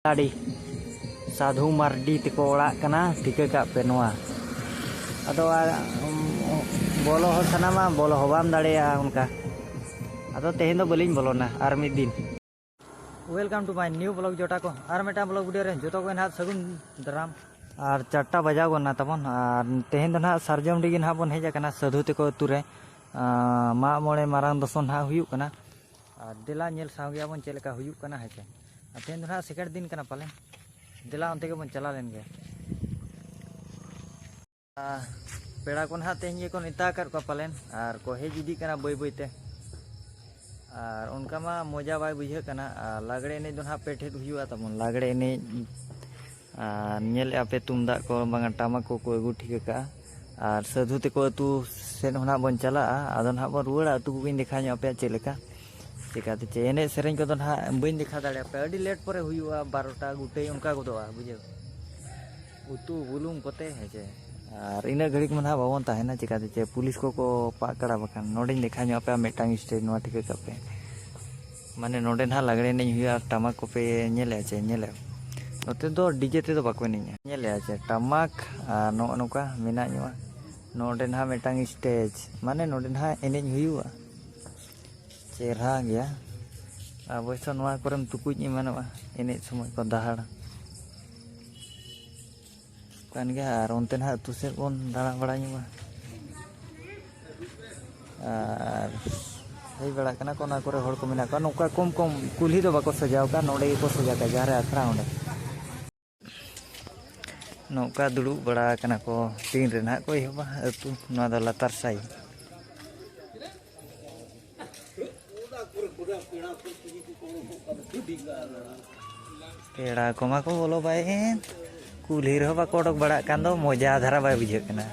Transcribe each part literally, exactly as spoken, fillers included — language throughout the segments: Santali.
ᱟᱹᱰᱤ ᱥᱟᱹᱫᱷᱩ ᱢᱟᱨᱰᱤ ᱛᱮᱠᱚ ᱚᱲᱟᱜ ᱠᱟᱱᱟ, ᱴᱷᱤᱠᱟᱹ ᱠᱟᱜ ᱯᱮ ᱱᱚᱣᱟ᱾ ᱟᱫᱚ ᱟᱨ, ᱩᱢ, ᱵᱚᱞᱚ ᱦᱚᱸ ᱥᱟᱱᱟᱢᱟ, ᱵᱚᱞᱚ ᱦᱚᱸ ᱵᱟᱢ ᱫᱟᱲᱮᱭᱟᱜᱼᱟ ᱚᱱᱠᱟ᱾ ᱟᱫᱚ ᱛᱮᱦᱮᱧ ᱫᱚ ᱵᱟᱹᱞᱤᱧ ᱵᱚᱞᱚᱱᱟ, ᱟᱨ ᱢᱤᱫ ᱫᱤᱱ᱾ Welcome to my new vlog ᱡᱚᱴᱟ ᱠᱚ, ᱟᱨ ᱢᱤᱫᱴᱟᱝ vlog video ᱨᱮ ᱡᱚᱛᱚ ᱠᱚ ᱱᱟᱦᱟᱜ ᱥᱟᱹᱜᱩᱱ ᱫᱟᱨᱟᱢ᱾ ᱟᱨ ᱪᱟᱨᱴᱟ ᱵᱟᱡᱟᱣ ᱜᱚᱫ ᱱᱟ ᱛᱟᱵᱚᱱ, ᱟᱨ ᱛᱮᱦᱮᱧ ᱫᱚ ᱱᱟᱦᱟᱜ ᱥᱟᱨᱡᱚᱢᱰᱤ ᱜᱮ ᱱᱟᱦᱟᱜ ᱵᱚᱱ ᱦᱮᱡ ᱟᱠᱟᱱᱟ ᱥᱟᱹᱫᱷᱩ ᱛᱮᱠᱚ ᱟᱹᱛᱩ ᱨᱮ᱾ ᱟᱸ, ᱢᱟᱜ ᱢᱚᱬᱮ ᱢᱟᱨᱟᱝ ᱫᱚᱥᱚᱱ ᱱᱟᱦᱟᱜ ᱦᱩᱭᱩᱜ ᱠᱟᱱᱟ, ᱟᱨ ᱫᱮᱞᱟ ᱧᱮᱞ ᱥᱟᱶ ᱜᱮᱭᱟᱵᱚᱱ ᱪᱮᱫ ᱞᱮᱠᱟ ᱦᱩᱭᱩᱜ ᱠᱟᱱᱟ, ᱦᱮᱸ ᱪᱮ᱾ ᱟᱨ ᱛᱮᱦᱮᱧ ᱫᱚ ᱱᱟᱦᱟᱜ ᱥᱮᱠᱮᱱᱰ ᱫᱤᱱ ᱠᱟᱱᱟ ᱯᱟᱞᱮᱱ, ᱫᱮᱞᱟ ᱚᱱᱛᱮ ᱜᱮᱵᱚᱱ ᱪᱟᱞᱟᱣ ᱞᱮᱱ ᱜᱮ᱾ ᱟᱨ ᱯᱮᱲᱟ ᱠᱚ ᱱᱟᱦᱟᱜ ᱛᱮᱦᱮᱧ ᱜᱮᱠᱚ ᱱᱮᱣᱛᱟ ᱟᱠᱟᱫ ᱠᱚᱣᱟ ᱯᱟᱞᱮᱱ, ᱟᱨ ᱠᱚ ᱦᱮᱡ ᱤᱫᱤᱜ ᱠᱟᱱᱟ ᱵᱟᱹᱭ ᱵᱟᱹᱭ ᱛᱮ᱾ ᱟᱨ ᱚᱱᱠᱟ ᱢᱟ ᱢᱚᱡᱟ ᱵᱟᱭ ᱵᱩᱡᱷᱟᱹᱜ ᱠᱟᱱᱟ᱾ ᱟᱨ ᱞᱟᱜᱽᱲᱮ ᱮᱱᱮᱡ ᱫᱚ ᱱᱟᱦᱟᱜ ᱯᱮ ᱴᱷᱮᱡ ᱦᱩᱭᱩᱜᱼᱟ ᱛᱟᱵᱚᱱ, ᱞᱟᱜᱽᱲᱮ ᱮᱱᱮᱡ᱾ ᱟᱨ ᱧᱮᱞᱮᱫᱼᱟ ᱯᱮ ᱛᱩᱢᱫᱟᱜ ᱠᱚ ᱵᱟᱝᱟ ᱴᱟᱢᱟᱠ ᱠᱚᱠᱚ ᱟᱹᱜᱩ ᱴᱷᱤᱠ ᱟᱠᱟᱫᱼᱟ᱾ ᱟᱨ ᱥᱟᱹᱫᱷᱩ ᱛᱮᱠᱚ ᱟᱹᱛᱩ ᱥᱮᱫ ᱦᱚᱸ ᱱᱟᱦᱟᱜ ᱵᱚᱱ ᱪᱟᱞᱟᱜᱼᱟ᱾ ᱟᱫᱚ ᱱᱟᱦᱟᱜ ᱵᱚᱱ ᱨᱩᱣᱟᱹᱲᱟ, ᱟᱹᱛᱩ ᱠᱚᱜᱮᱧ ᱫᱮᱠᱷᱟᱣ ᱧᱚᱜ ᱟᱯᱮᱭᱟ ᱪᱮᱫ ᱞᱮᱠᱟ᱾ ᱪᱮᱠᱟᱛᱮ ᱪᱮ ᱮᱱᱮᱡ ᱥᱮᱨᱮᱧ ᱠᱚᱫᱚ ᱱᱟᱦᱟᱜ ᱵᱟᱹᱧ ᱫᱮᱠᱷᱟᱣ ᱫᱟᱲᱮᱭᱟᱯᱮᱭᱟ, ᱟᱹᱰᱤ ᱞᱮᱴ ᱯᱚᱨᱮ ᱦᱩᱭᱩᱜᱼᱟ, ᱵᱟᱨᱚᱴᱟ ᱜᱩᱴᱟᱹᱭ ᱚᱱᱠᱟ ᱜᱚᱫᱚᱜᱼᱟ, ᱵᱩᱡᱷᱟᱹᱣ᱾ ᱩᱛᱩ ᱵᱩᱞᱩᱝ ᱠᱚᱛᱮ, ᱦᱮᱸ ᱪᱮ᱾ ᱟᱨ ᱤᱱᱟᱹᱜ ᱜᱷᱟᱹᱲᱤᱡ ᱢᱟ ᱱᱟᱦᱟᱜ ᱵᱟᱵᱚᱱ ᱛᱟᱦᱮᱱᱟ, ᱪᱮᱠᱟᱛᱮ ᱪᱮ ᱯᱩᱞᱤᱥ ᱠᱚᱠᱚ ᱯᱟᱠ ᱠᱟᱲᱟ ᱵᱟᱠᱷᱟᱱ᱾ ᱱᱚᱰᱮᱧ ᱫᱮᱠᱷᱟᱣ ᱧᱚᱜ ᱟᱯᱮᱭᱟ ᱢᱤᱫᱴᱟᱝ ᱥᱴᱮᱡᱽ, ᱱᱚᱣᱟ ᱴᱷᱤᱠᱟᱹ ᱠᱟᱜ ᱯᱮ᱾ ᱢᱟᱱᱮ ᱱᱚᱰᱮ ᱱᱟᱦᱟᱜ ᱞᱟᱜᱽᱲᱮ ᱮᱱᱮᱡ ᱦᱩᱭᱩᱜᱼᱟ, ᱟᱨ ᱴᱟᱢᱟᱠ ᱠᱚᱯᱮ ᱧᱮᱞᱮᱫᱼᱟ ᱪᱮ? ᱧᱮᱞᱮᱫᱼᱟ᱾ ᱱᱚᱛᱮ ᱫᱚ ᱰᱤᱡᱮ ᱛᱮᱫᱚ ᱵᱟᱠᱚ ᱮᱱᱮᱡᱼᱟ᱾ ᱧᱮᱞᱮᱫᱼᱟ ᱪᱮ? ᱴᱟᱢᱟᱠ ᱟᱨ ᱱᱚᱜᱼᱚ ᱱᱚᱝᱠᱟ ᱢᱮᱱᱟᱜ ᱧᱚᱜᱼᱟ᱾ ᱱᱚᱰᱮ ᱱᱟᱦᱟᱜ ᱢᱤᱫᱴᱟᱝ ᱥᱴᱮᱡᱽ, ᱢᱟᱱᱮ ᱱᱚᱰᱮ ᱱᱟᱦᱟᱜ ᱮᱱᱮᱡ ᱦᱩᱭᱩᱜᱼᱟ᱾ ᱪᱮᱦᱨᱟ ᱜᱮᱭᱟ᱾ ᱚᱵᱚᱥᱥᱚ ᱱᱚᱣᱟ ᱠᱚᱨᱮᱢ ᱛᱩᱠᱩᱡ ᱮᱢᱟᱱᱚᱜᱼᱟ ᱮᱱᱮᱡ ᱥᱚᱢᱚᱭ ᱠᱚ ᱫᱟᱦᱟᱲ ᱠᱟᱱ ᱜᱮᱭᱟ᱾ ᱟᱨ ᱚᱱᱛᱮ ᱱᱟᱦᱟᱜ ᱟᱹᱛᱩ ᱥᱮᱫ ᱵᱚᱱ ᱫᱟᱬᱟ ᱵᱟᱲᱟ ᱧᱚᱜᱼᱟ᱾ ᱟᱨ ᱦᱮᱡ ᱵᱟᱲᱟᱜ ᱠᱟᱱᱟ ᱠᱚ, ᱚᱱᱟ ᱠᱚᱨᱮ ᱦᱚᱲ ᱠᱚ ᱢᱮᱱᱟᱜ ᱠᱚᱣᱟ᱾ ᱱᱚᱝᱠᱟ ᱠᱚᱢ ᱠᱚᱢ ᱠᱩᱞᱦᱤ ᱫᱚ ᱵᱟᱠᱚ ᱥᱟᱡᱟᱣ ᱠᱟᱜᱼᱟ, ᱱᱚᱰᱮ ᱜᱮᱠᱚ ᱥᱟᱡᱟᱣ ᱠᱟᱜᱼᱟ, ᱡᱟᱦᱟᱸ ᱨᱮ ᱟᱠᱷᱲᱟ ᱚᱸᱰᱮ᱾ ᱱᱚᱝᱠᱟ ᱫᱩᱲᱩᱵ ᱵᱟᱲᱟ ᱠᱟᱱᱟ ᱠᱚ, ᱛᱤᱱ ᱨᱮ ᱱᱟᱦᱟᱜ ᱠᱚ ᱮᱦᱚᱵᱟ ᱟᱹᱛᱩ᱾ ᱱᱚᱣᱟ ᱫᱚ ᱞᱟᱛᱟᱨ ᱥᱟᱭᱤᱰ᱾ ᱯᱮᱲᱟ ᱠᱚᱢᱟ ᱠᱚ ᱵᱚᱞᱚ ᱵᱟᱭᱮᱱ, ᱠᱩᱞᱦᱤ ᱨᱮᱦᱚᱸ ᱵᱟᱠᱚ ᱚᱰᱚᱠ ᱵᱟᱲᱟᱜ ᱠᱟᱱ ᱫᱚ, ᱢᱚᱡᱟ ᱫᱷᱟᱨᱟ ᱵᱟᱭ ᱵᱩᱡᱷᱟᱹᱜ ᱠᱟᱱᱟ᱾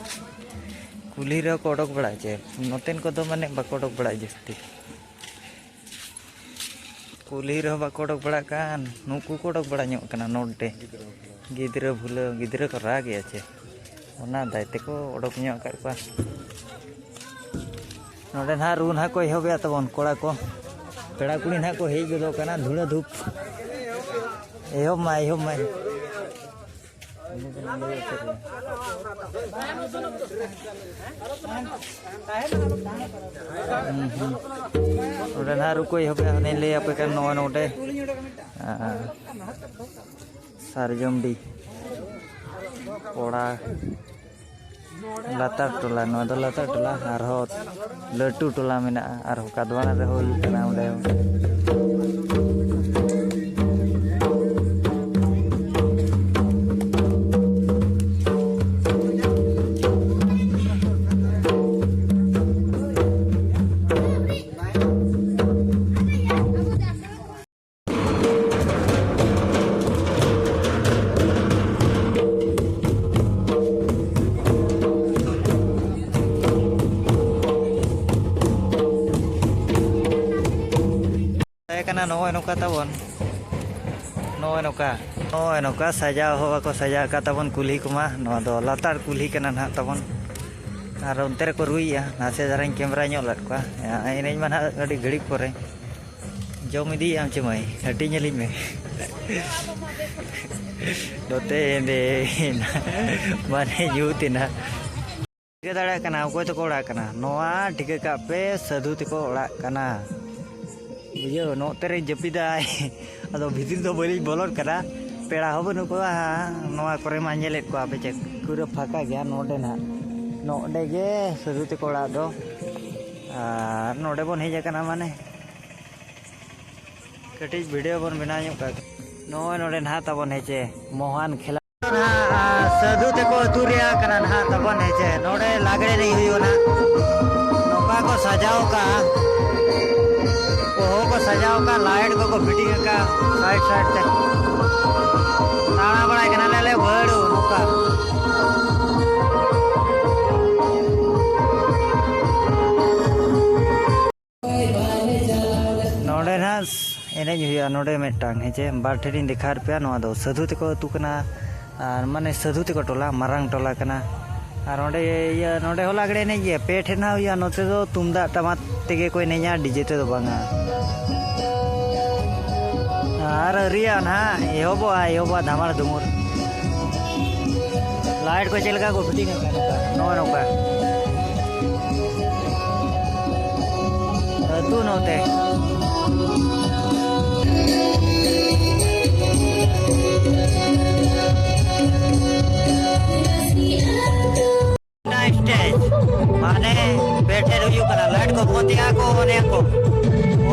ᱠᱩᱞᱦᱤ ᱨᱮᱦᱚᱸ ᱠᱚ ᱚᱰᱚᱠ ᱵᱟᱲᱟᱜ ᱪᱮ? ᱱᱚᱛᱮᱱ ᱠᱚᱫᱚ ᱢᱟᱱᱮ ᱵᱟᱠᱚ ᱚᱰᱚᱠ ᱵᱟᱲᱟᱜ ᱡᱟᱹᱥᱛᱤ᱾ ᱠᱩᱞᱦᱤ ᱨᱮᱦᱚᱸ ᱵᱟᱠᱚ ᱚᱰᱚᱠ ᱵᱟᱲᱟᱜ ᱠᱟᱱ, ᱱᱩᱠᱩ ᱠᱚ ᱚᱰᱚᱠ ᱵᱟᱲᱟ ᱧᱚᱜ ᱠᱟᱱᱟ ᱱᱚᱰᱮ᱾ ᱜᱤᱫᱽᱨᱟᱹ ᱵᱷᱩᱞᱟᱹᱣ, ᱜᱤᱫᱽᱨᱟᱹ ᱠᱚ ᱨᱟᱜ ᱮᱜᱼᱟ ᱪᱮ? ᱚᱱᱟ ᱫᱟᱭ ᱛᱮᱠᱚ ᱚᱰᱚᱠ ᱧᱚᱜ ᱟᱠᱟᱫ ᱠᱚᱣᱟ᱾ ᱱᱚᱰᱮ ᱱᱟᱦᱟᱜ ᱨᱩ ᱱᱟᱦᱟᱜ ᱠᱚ ᱮᱦᱚᱵᱮᱜᱼᱟ ᱛᱟᱵᱚᱱ ᱠᱚᱲᱟ ᱠᱚ᱾ ᱯᱮᱲᱟ ᱠᱩᱲᱤ ᱱᱟᱦᱟᱜ ᱠᱚ ᱦᱮᱡ ᱜᱚᱫᱚᱜ ᱠᱟᱱᱟ, ᱫᱷᱩᱲᱟᱹ ᱫᱷᱩᱯ᱾ ᱮᱦᱚᱵ ᱢᱟ, ᱮᱦᱚᱵ ᱢᱟ᱾ ᱦᱩᱸ, ᱦᱩᱸ᱾ ᱱᱚᱰᱮ ᱱᱟᱦᱟᱜ ᱨᱩᱠᱩ ᱮᱦᱚᱵ ᱮᱱᱟ, ᱦᱟᱱᱮᱧ ᱞᱟᱹᱭ ᱟᱯᱮ ᱠᱟᱱ ᱱᱚᱜᱼᱚᱭ ᱱᱚᱰᱮ᱾ ᱟᱨ ᱥᱟᱨᱡᱚᱢᱰᱤ ᱯᱚᱲᱟ ᱞᱟᱛᱟᱨ ᱴᱚᱞᱟ, ᱱᱚᱣᱟ ᱫᱚ ᱞᱟᱛᱟᱨ ᱴᱚᱞᱟ, ᱟᱨᱦᱚᱸ ᱞᱟᱹᱴᱩ ᱴᱚᱞᱟ ᱢᱮᱱᱟᱜᱼᱟ, ᱟᱨᱦᱚᱸ ᱠᱟᱫᱣᱟᱱᱟ ᱨᱮᱦᱚᱸ ᱦᱩᱭᱩᱜ ᱠᱟᱱᱟ ᱚᱸᱰᱮ ᱦᱚᱸ᱾ ᱛᱟᱦᱮᱸ ᱠᱟᱱᱟ ᱱᱚᱜᱼᱚᱭ ᱱᱚᱝᱠᱟ ᱛᱟᱵᱚᱱ, ᱱᱚᱜᱼᱚᱭ ᱱᱚᱝᱠᱟ, ᱱᱚᱜᱼᱚᱭ ᱱᱚᱝᱠᱟ ᱥᱟᱡᱟᱣ ᱦᱚᱸ ᱵᱟᱠᱚ ᱥᱟᱡᱟᱣ ᱟᱠᱟᱫ ᱛᱟᱵᱚᱱ ᱠᱩᱞᱦᱤ ᱠᱚᱢᱟ᱾ ᱱᱚᱣᱟ ᱫᱚ ᱞᱟᱛᱟᱨ ᱠᱩᱞᱦᱤ ᱠᱟᱱᱟ ᱱᱟᱦᱟᱜ ᱛᱟᱵᱚᱱ, ᱟᱨ ᱚᱱᱛᱮ ᱨᱮᱠᱚ ᱨᱩᱭᱮᱫᱼᱟ᱾ ᱱᱟᱥᱮ ᱫᱷᱟᱨᱟᱧ ᱠᱮᱢᱨᱟ ᱧᱚᱜ ᱞᱮᱫ ᱠᱚᱣᱟ, ᱮᱱᱮᱡ ᱢᱟ ᱱᱟᱦᱟᱜ ᱟᱹᱰᱤ ᱜᱷᱟᱹᱲᱤᱡ ᱯᱚᱨᱮ᱾ ᱡᱚᱢ ᱤᱫᱤᱭᱮᱫ ᱟᱢ ᱪᱮ ᱢᱟᱹᱭ? ᱦᱟᱹᱴᱤᱧ ᱟᱹᱞᱤᱧ ᱢᱮ᱾ ᱱᱚᱛᱮ ᱮᱸᱫᱮ ᱮᱱᱟ, ᱢᱟᱱᱮ ᱧᱩᱛ ᱮᱱᱟ᱾ ᱴᱷᱤᱠᱟᱹ ᱫᱟᱲᱮᱭᱟᱜ ᱠᱟᱱᱟ ᱚᱠᱚᱭ ᱛᱟᱠᱚ ᱚᱲᱟᱜ ᱠᱟᱱᱟ? ᱱᱚᱣᱟ ᱴᱷᱤᱠᱟᱹ ᱠᱟᱜ ᱯᱮ, ᱥᱟᱹᱫᱷᱩ ᱛᱟᱠᱚ ᱚᱲᱟᱜ ᱠᱟᱱᱟ᱾ ᱵᱩᱡᱷᱟᱹᱣ, ᱱᱚᱛᱮ ᱨᱮ ᱡᱟᱹᱯᱤᱫᱟᱭ᱾ ᱟᱫᱚ ᱵᱷᱤᱛᱤᱨ ᱫᱚ ᱵᱟᱹᱞᱤᱧ ᱵᱚᱞᱚᱱ ᱠᱟᱱᱟ, ᱯᱮᱲᱟ ᱦᱚᱸ ᱵᱟᱹᱱᱩᱜ ᱠᱚᱣᱟ᱾ ᱱᱚᱣᱟ ᱠᱚᱨᱮ ᱢᱟ ᱧᱮᱞᱮᱫ ᱠᱚᱣᱟ ᱯᱮ ᱪᱮᱫ, ᱯᱩᱨᱟᱹ ᱯᱷᱟᱸᱠᱟ ᱜᱮᱭᱟ᱾ ᱱᱚᱰᱮ ᱱᱟᱦᱟᱜ, ᱱᱚᱰᱮ ᱜᱮ ᱥᱟᱹᱫᱷᱩ ᱛᱟᱠᱚ ᱚᱲᱟᱜ ᱫᱚ᱾ ᱟᱨ ᱱᱚᱰᱮ ᱵᱚᱱ ᱦᱮᱡ ᱟᱠᱟᱱᱟ, ᱢᱟᱱᱮ ᱠᱟᱹᱴᱤᱡ ᱵᱷᱤᱰᱤᱭᱳ ᱵᱚᱱ ᱵᱮᱱᱟᱣ ᱧᱚᱜ ᱠᱟᱜ᱾ ᱱᱚᱜᱼᱚᱭ ᱱᱚᱰᱮ ᱱᱟᱦᱟᱜ ᱛᱟᱵᱚᱱ ᱦᱮᱸᱪᱮ, ᱢᱚᱦᱟᱱ ᱠᱷᱮᱞᱟ᱾ ᱱᱟᱦᱟᱜ, ᱟᱨ ᱥᱟᱹᱫᱷᱩ ᱛᱮᱠᱚ ᱟᱹᱛᱩ ᱨᱮᱭᱟᱜ ᱠᱟᱱᱟ ᱱᱟᱦᱟᱜ ᱛᱟᱵᱚᱱ ᱦᱮᱸᱪᱮ, ᱱᱚᱰᱮ ᱞᱟᱜᱽᱲᱮ ᱮᱱᱮᱡ ᱦᱩᱭᱩᱜᱼᱟ ᱱᱟᱦᱟᱜ᱾ ᱱᱚᱝᱠᱟ ᱠᱚ ᱥᱟᱡᱟᱣ ᱠᱟᱜᱼᱟ, ᱠᱚᱦᱚᱸ ᱠᱚ ᱥᱟᱡᱟᱣ ᱠᱟᱜᱼᱟ, ᱞᱟᱭᱤᱴ ᱠᱚᱠᱚ ᱯᱷᱤᱴᱤᱝ ᱟᱠᱟᱫᱼᱟ ᱥᱟᱭᱤᱰ ᱥᱟᱭᱤᱰ ᱛᱮ᱾ ᱫᱟᱬᱟ ᱵᱟᱲᱟᱭ ᱠᱟᱱᱟᱞᱮ ᱟᱞᱮ ᱵᱷᱟᱹᱲᱩ ᱱᱚᱝᱠᱟ᱾ ᱱᱚᱰᱮ ᱱᱟᱦᱟᱜ ᱮᱱᱮᱡ ᱦᱩᱭᱩᱜᱼᱟ, ᱱᱚᱰᱮ ᱢᱤᱫᱴᱟᱝ, ᱦᱮᱸ ᱪᱮ? ᱵᱟᱨ ᱴᱷᱮᱱ ᱤᱧ ᱫᱮᱠᱷᱟᱣ ᱯᱮᱭᱟ᱾ ᱱᱚᱣᱟ ᱫᱚ ᱥᱟᱹᱫᱷᱩ ᱛᱮᱠᱚ ᱟᱹᱛᱩ ᱠᱟᱱᱟ, ᱟᱨ ᱢᱟᱱᱮ ᱥᱟᱹᱫᱷᱩ ᱛᱮᱠᱚ ᱴᱚᱞᱟ, ᱢᱟᱨᱟᱝ ᱴᱚᱞᱟ ᱠᱟᱱᱟ᱾ ᱟᱨ ᱚᱸᱰᱮ ᱤᱭᱟᱹ, ᱱᱚᱰᱮ ᱦᱚᱸ ᱞᱟᱜᱽᱲᱮ ᱮᱱᱮᱡ ᱜᱮ ᱯᱮ ᱴᱷᱮᱱ ᱦᱟᱸᱜ ᱦᱩᱭᱩᱜᱼᱟ᱾ ᱱᱚᱛᱮ ᱫᱚ ᱛᱩᱢᱫᱟᱜ ᱴᱟᱢᱟᱠ ᱛᱮᱜᱮ ᱠᱚ ᱮᱱᱮᱡᱟ, ᱰᱤᱡᱮ ᱛᱮᱫᱚ ᱵᱟᱝᱟ᱾ ᱟᱨ ᱟᱹᱣᱨᱤᱭᱟᱜ ᱱᱟᱦᱟᱜ, ᱮᱦᱚᱵᱚᱜᱼᱟ, ᱮᱦᱚᱵᱚᱜᱼᱟ ᱫᱷᱟᱢᱟᱞ ᱫᱷᱩᱢᱩᱨ᱾ ᱞᱟᱭᱤᱴ ᱠᱚ ᱪᱮᱫ ᱞᱮᱠᱟ ᱠᱚ ᱯᱷᱤᱴᱤᱝ ᱟᱠᱟᱫ ᱱᱚᱝᱠᱟ, ᱱᱚᱜᱼᱚ ᱱᱚᱝᱠᱟ᱾ ᱟᱹᱛᱩ ᱱᱚᱛᱮ᱾ ᱥᱴᱮᱡᱽ, ᱢᱟᱱᱮ ᱯᱮ ᱴᱷᱮᱱ ᱦᱩᱭᱩᱜ ᱠᱟᱱᱟ, ᱞᱟᱭᱤᱴ ᱠᱚ ᱵᱚᱱᱫ ᱮᱫᱟ ᱠᱚ, ᱚᱱᱮ ᱠᱚ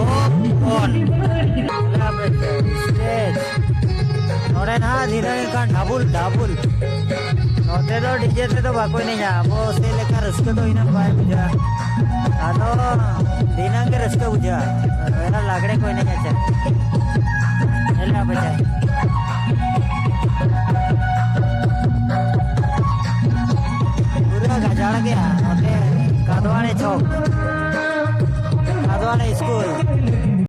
ᱚᱯᱷ ᱚᱱ᱾ ᱥᱴᱮᱡᱽ ᱱᱚᱰᱮ ᱱᱟᱦᱟᱜ ᱫᱷᱤᱱᱟᱹᱝ ᱮᱱᱠᱷᱟᱱ ᱰᱷᱟᱵᱩᱞ, ᱰᱷᱟᱵᱩᱞ᱾ ᱱᱚᱛᱮ ᱫᱚ ᱰᱤᱡᱮ ᱛᱮᱫᱚ ᱵᱟᱠᱚ ᱮᱱᱮᱡᱟ, ᱟᱵᱚ ᱥᱮᱫ ᱞᱮᱠᱟ ᱨᱟᱹᱥᱠᱟᱹ ᱫᱚ ᱤᱱᱟᱹᱜ ᱵᱟᱭ ᱵᱩᱡᱷᱟᱹᱜᱼᱟ᱾ ᱟᱫᱚ ᱫᱷᱤᱱᱟᱹᱝ ᱜᱮ ᱨᱟᱹᱥᱠᱟᱹ ᱵᱩᱡᱷᱟᱹᱜᱼᱟ, ᱮᱱᱟ ᱞᱟᱜᱽᱲᱮ ᱠᱚ ᱮᱱᱮᱡᱟ ᱪᱮ᱾